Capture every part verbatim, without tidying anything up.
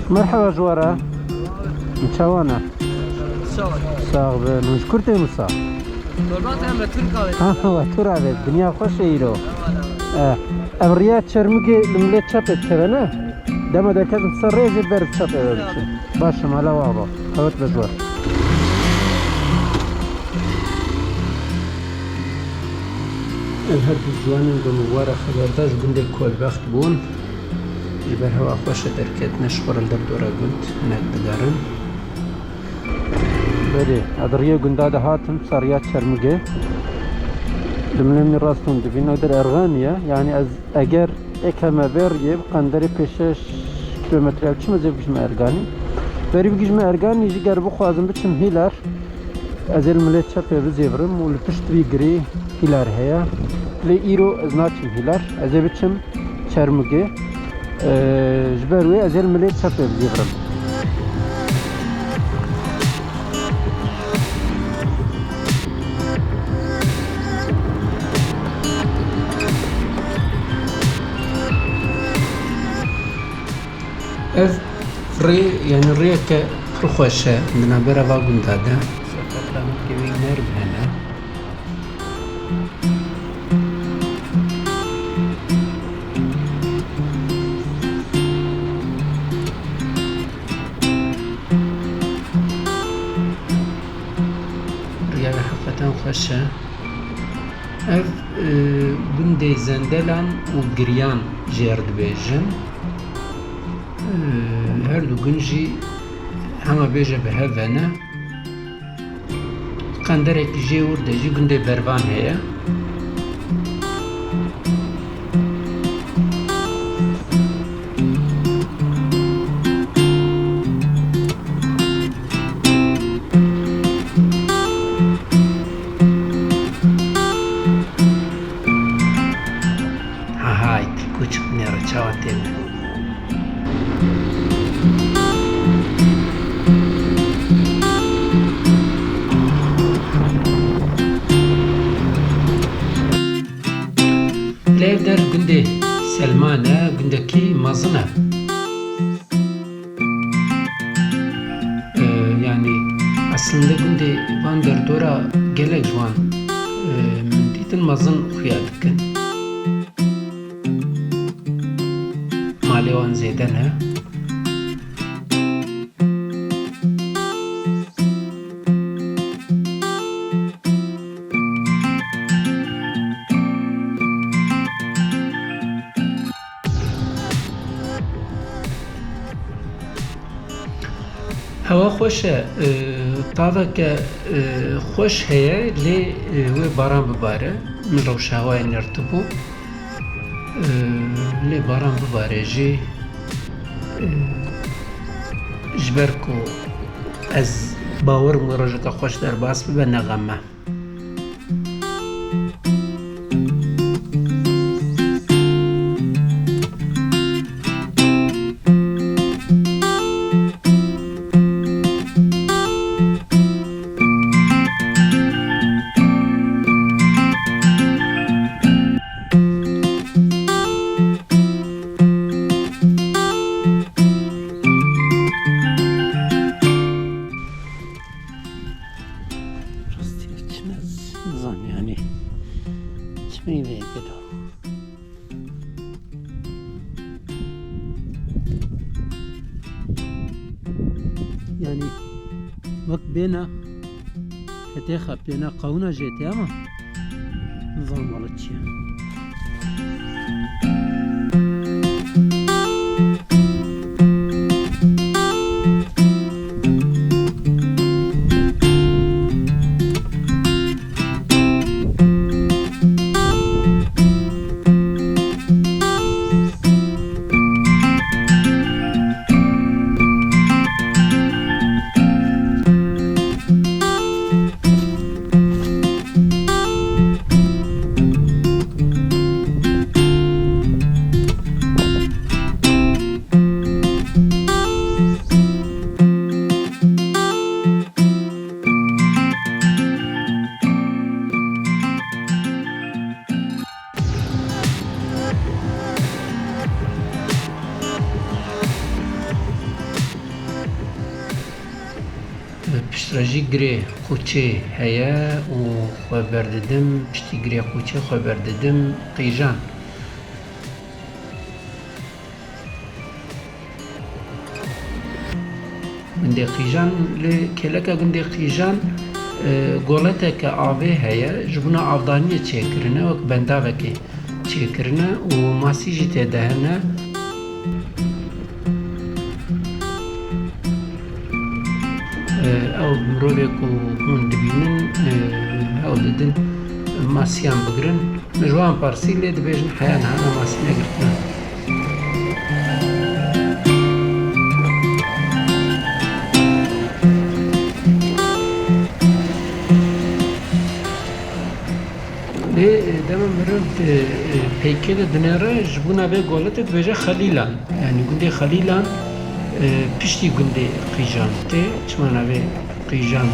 Merheba ji we re. Çawa ne? Sağ ol. Sağ bin. Hûn ji kur tên wisa? Qurban te, em li Tirk avêt. Ha, we Tirk avêt. Dinya xweş e îro. Eyvallah. Eh, ev riya Çermugê li milê çepê dikeve, ne? Dema derketin ser rêzê ber çepê ve biçin. Baş e, mala we ava. Hewet be ji we. Ev her du ciwanên ku min we re xeber da ji gundê Kolbext bûn. Ji ber hewa xweş e derketine, ji xwe re li derdora gund hinek digerin. Belê, ez di riyê gunda de hatim, ser riya Çermugê. Li milê min rast hûn dibîn, ew der Erganî ye. Yanî ez eger êkeme vê riyê bi qenderê pêşeş kilometre çim, ez ê bigihîjme Erganî. Berî bigihîjme Erganî jî ger bixwazim biçim Hîlar, ez ê li milê çepê bizêvirim û li pişt vî girî Hîlar heye. Lê îro ez naçim Hîlar, ez ê biçim Çermugê. Ee, ji ber wê ez ê li milê çepê bizêvirim. Ev rê, yanî rêyeke pir xweş e, di navbera va gunda de. Serqeflana kevên nerm hene. Riya heqeten xweş e. Ev, e, gundê Zendelan û Giryan jê re dibêjin. E, her du gund jî hema bêje bi hev ve ne. Qenderekî jê wir de jî gundê Bervan heye. Aha, îtî koçik nêre çawa têne. Lê ev der gundê Selman e, gundekî mezin e. Ee, yanî eslinde gundê van derdora gelek ji wan, ee, min dîtin mezin xuya dikin. Malê wan zêde ne. Hewa xweş e, e, taveke, e, xweş heye, lê, e, wê baran bibare. Min rewşa hewayê nertibû. E, lê baran bibare jî, e, ji ber ku ez bawerim wê rojeka xweş derbas bibe, ne xem e. Rastî çi ne, nizam yanî. Çi me vê yekê da? Yanî wek bêne hetê xeptêne qewna jê tê ama nizam wala çi ye. Piştre jî girê qûçê heye û xwe berdidim, piştî girê qûçê xwe berdidim qîjan. Gundê Qîjan, li kêleka Gundê Qîjan, e, goleteke avê heye, ji bona avdaniyê çêkirine, wek bendavekê çêkirine û masî jî tê de hene. E, ew mirovê ku hûn dibînin, e, hewl didin masiyan bigirin. Min ji wan pirsî, lê dibêjin heya niha ne masî negirtine. Lê, e, dema meriv, e, e, peykê de dinêre, ji bona vê goletê dibêje Xelîlan. Yanî gundê Xelîlan, e, piştî gundê Qîjan tê. Çima navê Qîjan,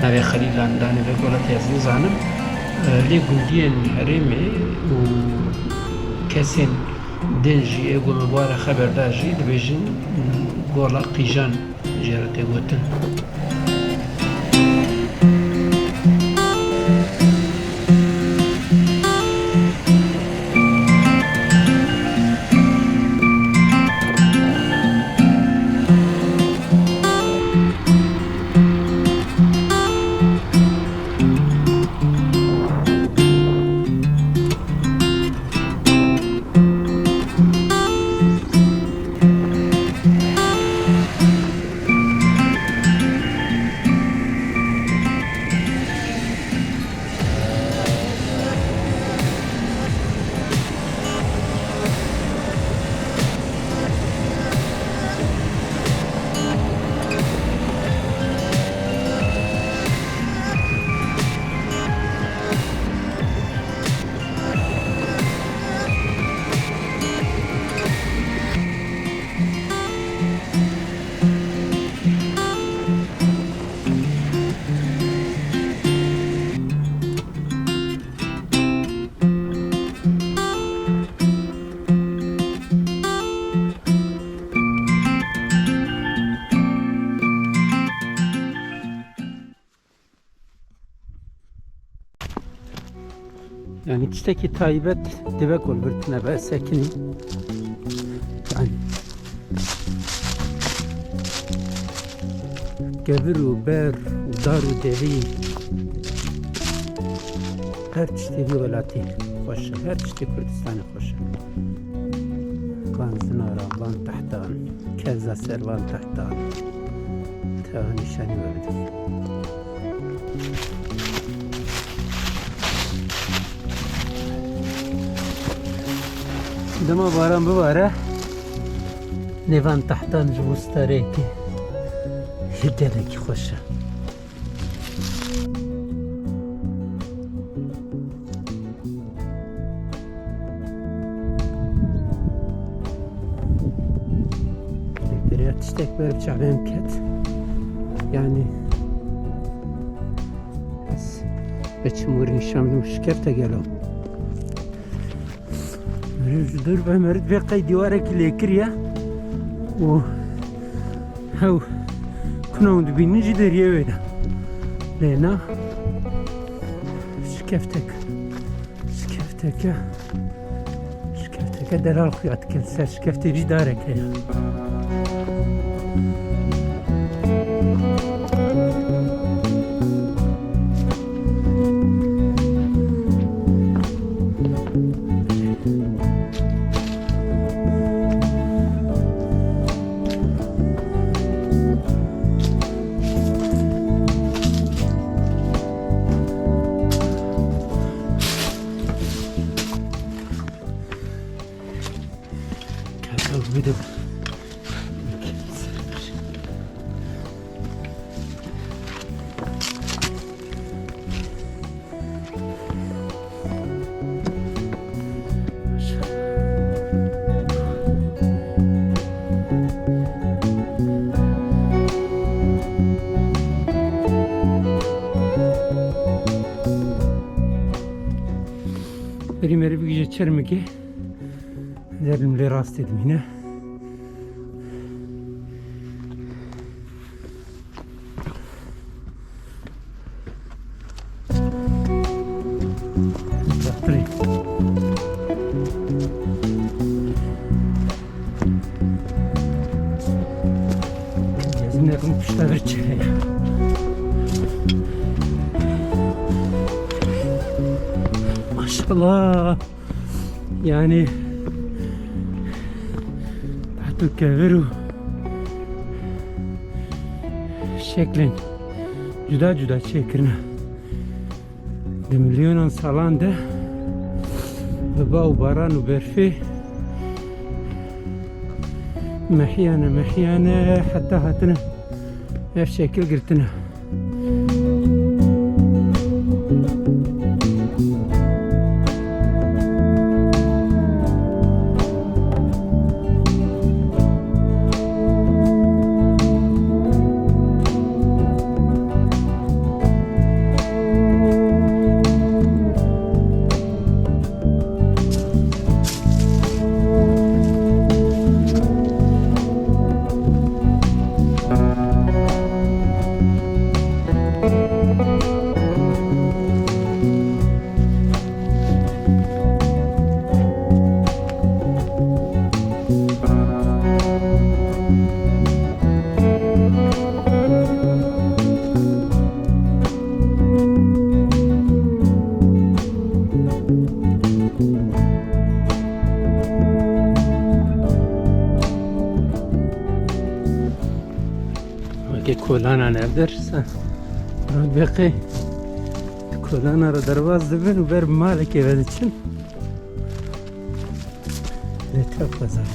navê Xelîlan dane vê goletê ez nizanim. E, lê gundiyên herêmê û kesên din jî ê ku min bi wan re xeber da jî dibêjin, Gola Qîjan jê re tê gotin. Yanî tiştekî taybet dibe ku li vir tune be, sekinî. Yanî kevir û ber û dar û derî, her tiştê vî welatî xweş e, her tiştê Kurdistanê xweş e. Van Zinara, van Tehtan, kevza ser van Tehtan. Te nîşanî we bidim. Dema baran bibare, nêvan Tehtan ji bo stareyekê gelekî xweş e. Lêkeriya tiştek ber bi çavê min ket. Yanî ez biçim wir nîşan bidim, şikefte gelo. Meriv ji dûr ve meriv vê qey dîwarekî lê kiriye û hew kuna hûn dibînin jî deriyê wê de. Lê na, şikeftek, şikefteke, şikefteke delal xuya dike, li ser şikeftê jî darek heye. Berî meriv bigihîje Çermikê, derim lê rastê dimîne. Nekum pişta bir çay. Maşallah. Yani tahtû kevir û şeklên cuda cuda çêkirine. Di milyonan salan de bi ba û baran û berfê mehiyane, mehiyane heta hatine ev şekil girtine. Weke kolanan ev dersa. Beqê kolana re derbas dibin û ber malekê ve diçin. Lê tev xwezayî.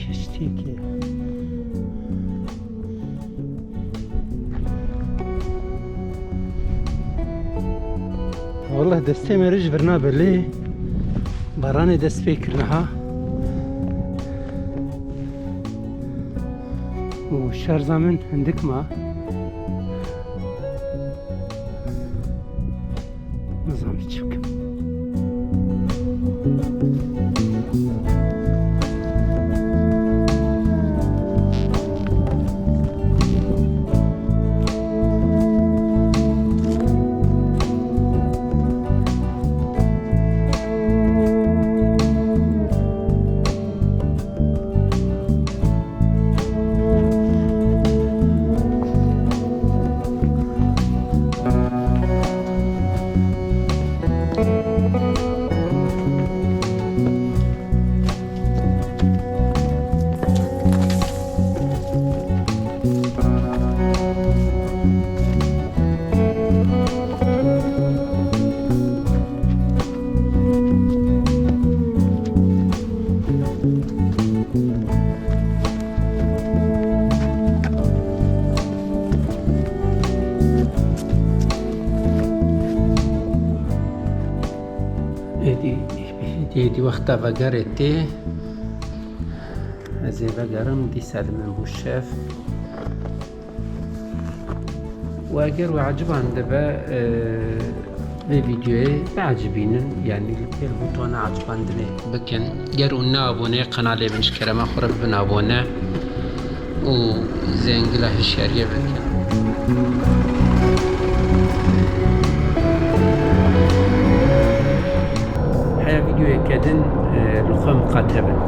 Keştiyekê. Wallah destê me rê ji vir nabe lê baranê dest pê kir niha. Û şarja min hindik ma. Nizanim çi bikim. Êdî, êdî, êdî wexta vegerê tê. Ez ê vegerim, dîsa li min bû şev. Û eger we ecibandibe, e, vê vîdeoyê biecibînin, yanî li pêl bûtona ecibandinê bikin. Ger hûn neabone yê qenalê min, ji kerema xwe re bibin abone û zengila hişyariyê vekin. Heya vîdeoyeke din, e, li xwe miqate bin.